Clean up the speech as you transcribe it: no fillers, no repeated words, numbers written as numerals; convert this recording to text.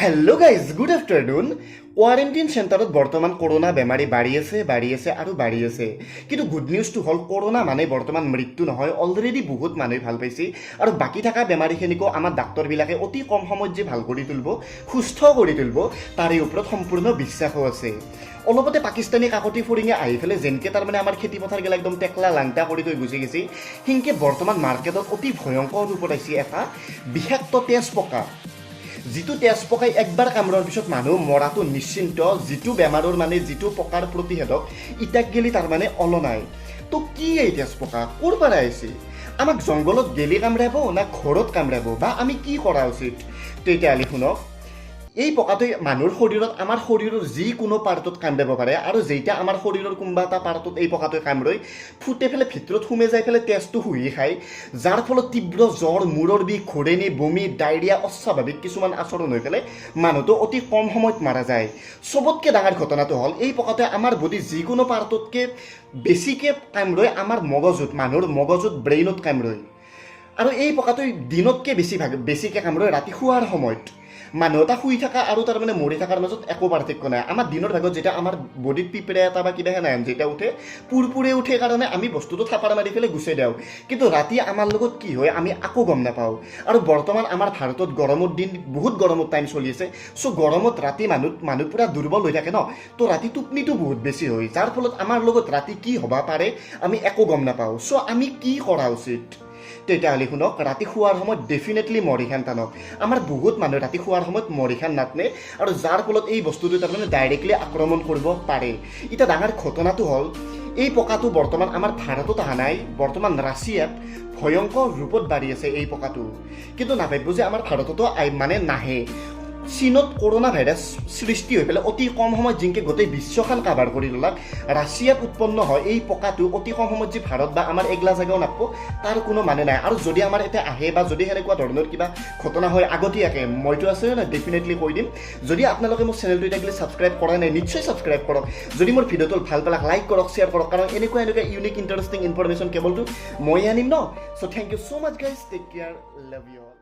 Hello guys, good afternoon. Quarantine চেণ্টাৰত বৰ্তমান corona বেমাৰী বাঢ়ি আছে, বাঢ়ি আছে আৰু বাঢ়ি আছে। কিন্তু গুড নিউজটো হ'ল, কৰোণা মানে বৰ্তমান মৃত্যু নহয়। অলৰেডি বহুত মানুহে ভাল পাইছে আৰু বাকী থকা বেমাৰীখিনিকো আমাৰ ডাক্তৰবিলাকে অতি কম সময়ত যে ভাল কৰি তুলিব, সুস্থ কৰি তুলিব, তাৰে ওপৰত সম্পূৰ্ণ বিশ্বাসো আছে। অলপতে পাকিস্তানী কাকতি ফৰিঙে আহি পেলাই যেনকে তাৰমানে আমাৰ খেতি পথাৰগিলা একদম টেকলা লাংটা কৰি থৈ গুচি গৈছে, সিনকে বৰ্তমান মাৰ্কেটত অতি ভয়ংকৰ ৰূপত আহিছে এটা বিষাক্ত তেজ পকা, যিটো তেজ পকাই একবাৰ কামোৰাৰ পিছত মানুহ মৰাটো নিশ্চিন্ত, যিটো বেমাৰৰ মানে যিটো পকাৰ প্ৰতিষেধক ইটাক গেলি তাৰমানে অলনাই। তো কি এই তেজ পকা, ক'ৰ পৰা আহিছে, আমাক জংঘলত গেলি কামৰাব না ঘৰত কামৰাব বা আমি কি কৰা উচিত? তেতিয়াহ'লে শুনক। এই পকাটোৱে মানুহৰ শৰীৰত, আমাৰ শৰীৰৰ যিকোনো পাৰ্টত কামুৰিব পাৰে। আৰু যেতিয়া আমাৰ শৰীৰৰ কোনোবা এটা পাৰ্টত এই পকাটোৱে কামুৰে, ফুটে পেলাই ভিতৰত সোমাই যাই পেলাই তেজটো শুহি খায়, যাৰ ফলত তীব্ৰ জ্বৰ, মূৰৰ বিষ, ঘূৰণি, বমি, ডায়েৰিয়া, অস্বাভাৱিক কিছুমান আচৰণ হৈ পেলাই মানুহটো অতি কম সময়ত মাৰা যায়। চবতকৈ ডাঙৰ ঘটনাটো হ'ল, এই পকাটোৱে আমাৰ বডিৰ যিকোনো পাৰ্টতকৈ বেছিকৈ কামুৰে আমাৰ মগজুত, মানুহৰ মগজুত, ব্ৰেইনত কামুৰে। আৰু এই পকাটোৱে দিনতকৈ বেছিভাগ বেছিকৈ কামুৰে ৰাতি শোৱাৰ সময়ত। মানুহ এটা শুই থকা আৰু তাৰমানে মৰি থকাৰ মাজত একো পাৰ্থক্য নাই। আমাৰ দিনৰ ভাগত যেতিয়া আমাৰ বডিত পিঁপৰা এটা বা কিবা সেনে যেতিয়া উঠে, পুৰপুৰে উঠে কাৰণে আমি বস্তুটো থাপাৰ মাৰি পেলাই গুচাই দিওঁ। কিন্তু ৰাতি আমাৰ লগত কি হয়, আমি আকো গম নাপাওঁ। আৰু বৰ্তমান আমাৰ ভাৰতত গৰমৰ দিন, বহুত গৰমৰ টাইম চলি আছে। চ' গৰমত ৰাতি মানুহ পূৰা দুৰ্বল হৈ থাকে ন, তো ৰাতি টোপনিটো বহুত বেছি হয়, যাৰ ফলত আমাৰ লগত ৰাতি কি হ'ব পাৰে আমি একো গম নাপাওঁ। চ' আমি কি কৰা উচিত? তেতিয়াহ'লে শুনক। ৰাতি শোৱাৰ সময়ত ডেফিনেটলি মৰিখান টানক। আমাৰ বহুত মানুহে ৰাতি শোৱাৰ সময়ত মৰিখান নাটনে আৰু যাৰ ফলত এই বস্তুটো তাৰমানে ডাইৰেক্টলি আক্ৰমণ কৰিব পাৰে। এতিয়া ডাঙৰ ঘটনাটো হ'ল, এই পকাটো বৰ্তমান আমাৰ ভাৰতত অহা নাই। বৰ্তমান ৰাছিয়াত ভয়ংকৰ ৰূপত বাঢ়ি আছে এই পকাটো। কিন্তু নাভাবিব যে আমাৰ ভাৰততো মানে নাহে। চীনত কৰোণা ভাইৰাছ সৃষ্টি হৈ পেলাই অতি কম সময়ত যেনকে গোটেই বিশ্বখন কাভাৰ কৰি ল'লাক, ৰাছিয়াত উৎপন্ন হয় এই পকাটো অতি কম সময়ত যে ভাৰত বা আমাৰ এগলা জেগাও নাপাব, তাৰ কোনো মানে নাই। আৰু যদি আমাৰ এতিয়া আহে বা যদি সেনেকুৱা ধৰণৰ কিবা ঘটনা হয়, আগতীয়াকৈ মইতো আছে না, ডেফিনেটলি কৈ দিম। যদি আপোনালোকে মোৰ চেনেলটো এতিয়ালৈকে ছাবস্ক্ৰাইব কৰা নাই, নিশ্চয় ছাবস্ক্ৰাইব কৰক। যদি মোৰ ভিডিঅ'টো ভাল পালাক, লাইক কৰক, শ্বেয়াৰ কৰক, কাৰণ এনেকুৱা এনেকুৱা ইউনিক, ইণ্টাৰেষ্টিং ইনফৰমেশ্যন কেৱলটো মই আনিম ন। So thank you so much, guys. Take care, love you all.